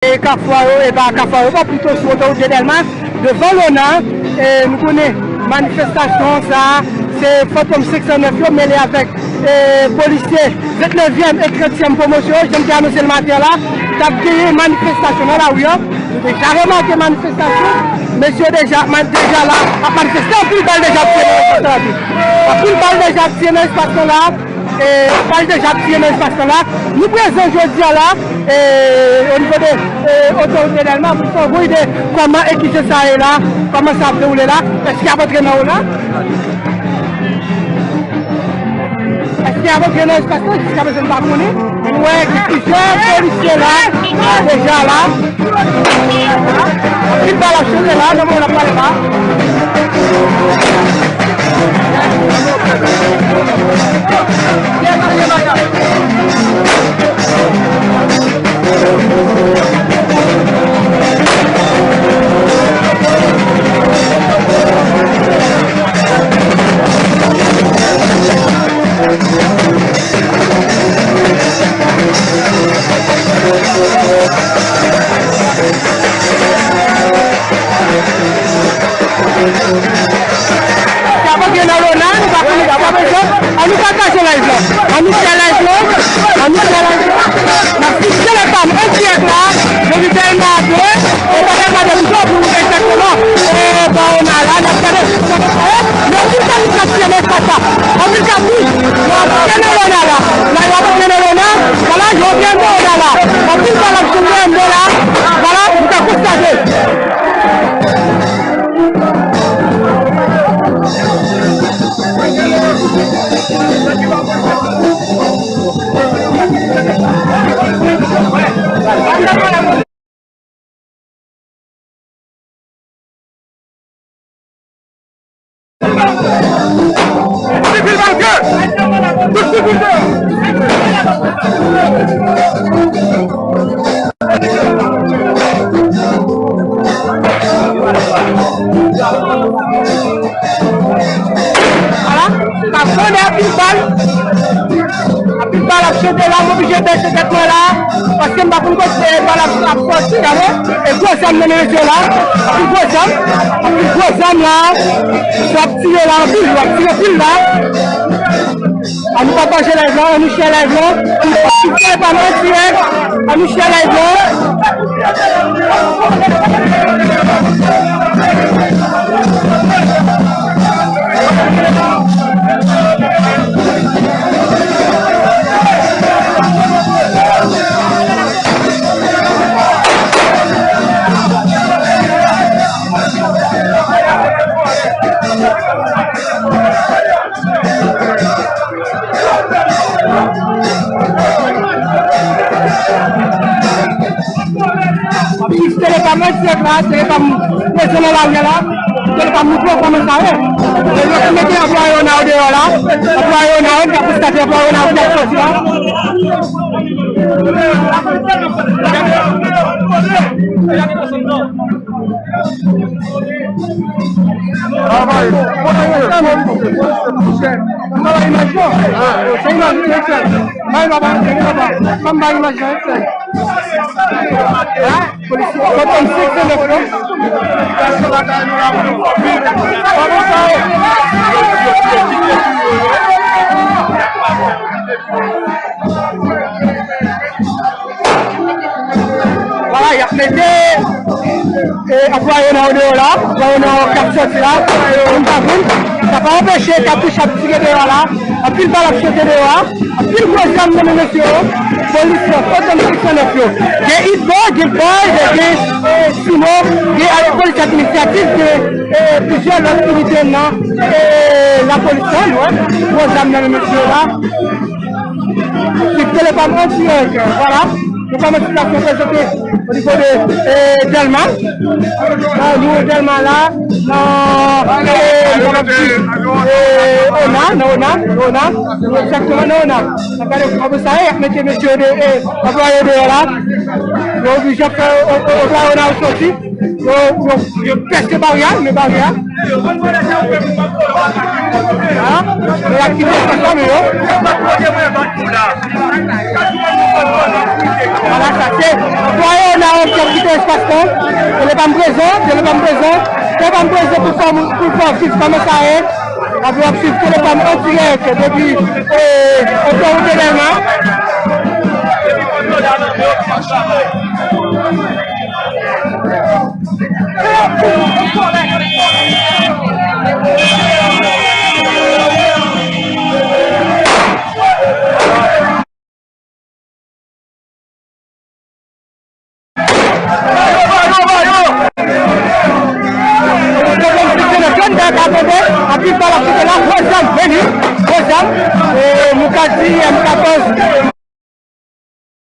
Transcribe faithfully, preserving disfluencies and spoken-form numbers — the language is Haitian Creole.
e, Kafou Ayo-, e pa Kafou Ayewopò, pito sou otorite Dèlma, devan Lona, e, nou konnen manifestasyon sa a, se Fantom senk san nèf yo mele avèk, e, polisye vennnevyèm e tranntyèm pwomosyon yo, jan m te anonse l maten an la, t ap genyen manifestasyon nan lari a. Nou deja remake manifestasyon, mesye yo deja, man-, deja la, ap manifeste, anpil bal deja ap tire nan espas lan. Anpil bal deja ap tire nan espas lan la. E, bal deja ap tire nan espas lan la. Nou prezan jodi a la, e, o nivo de, e, otorite Dèlma, pou fè yon ide kòman e kijan sa ye la, kòman sa ap dewoule la, èske y ap antre nan Lona? Èske y ap antre nan espas lan? Jiska prezan, nou pa konnen. Nou wè gen plizyè polisye la, deja la. Anpil bal ap chante la, nan moman n ap pale la. Sa pa gen nan Lona, nou pa konnen ki sa bezwen. Ann nou pataje live la. Ann nou share live la. Ann nou share live la. N ap swiv Telefam an dirèk la. Depi Dèlma de, e pa Dèlma de pito, pou egzakteman, e, bò Lona la, n ap gade. Yo tout sa nou ka tire nan espas la. Anpil ka di, yo ap tire nan Lona la. La, yo ap tire nan Lona. Vwala, yo tire nan Lona la. Anpil bal ap jwenn nan anndan la. Vwala, nou ka konstate. Vwala, sa sonnen anpil bal. Anpil bal ap chante la, m oblije bese tèt mwen la, paske m pa konn kote bal ap, ap sòti, gade. E gwo zam nan men mesye la, anpil gwo zam, anpil gwo zam la, yo ap tire la anpil, yo ap tire pil la. Ann nou pataje live la, ann nou share live la, ann nou pataje live la, ann nou share live la. M ap swiv Telefam an dirèk la, Telefam prezan nan lari a la. Telefam montre w kòman sa ye. E yo ki mete anplwaye Lona yo deyò la. Anplwaye Lona yo, n ap konstate anplwaye Lona yo ki ap sòti la. Vwala, y ap mete, e, anplwaye Lona yo deyò la, anplwaye Lona yo k ap sòti la, youn pa youn. Sa pa anpeche katouch ap tire deyò la, anpil bal ap chante deyò a, anpil gwo zam nan men mesye yo, polis yo, Fantom senk san nèf yo. Gen Hitbò, gen Baz, gen, e, Simo, gen, e, polis administratif, gen, e, plizyè lòt inite nan, e, lapolis la, nou wè, gwo zam nan men mesye yo la. Swiv Telefam an dirèk, vwala. Nou kòmanse sitiyasyon prezante o nivo de, e, Dèlma. Nan, nou Dèlma la, nan, e, nou kapab di, e, Ona, nan Ona, nan Ona, nou egzakteman nan Ona. N ap gade kòman sa ye, y ap mete mesye yo de, e, anplwaye deyò la. Yo oblije fè, o, o, anplwaye Ona yo sòti. Yo, yo, yo pèse baryè a, men baryè a. Hein? Mwen ap kite espas la, men yo. Vwala, sa se anplwaye ONAREB ki ap kite espas la. Telefòn prezan, telefòn prezan. Telefòn prezan pou fè, pou fè viv kòman sa ye. Apre w ap swiv Telefòn an dirèk depi, eh, otorite Dèlma. Anpil bal ap pete la, gwo zam, vini, gwo zam. E, nou ka di M katòz,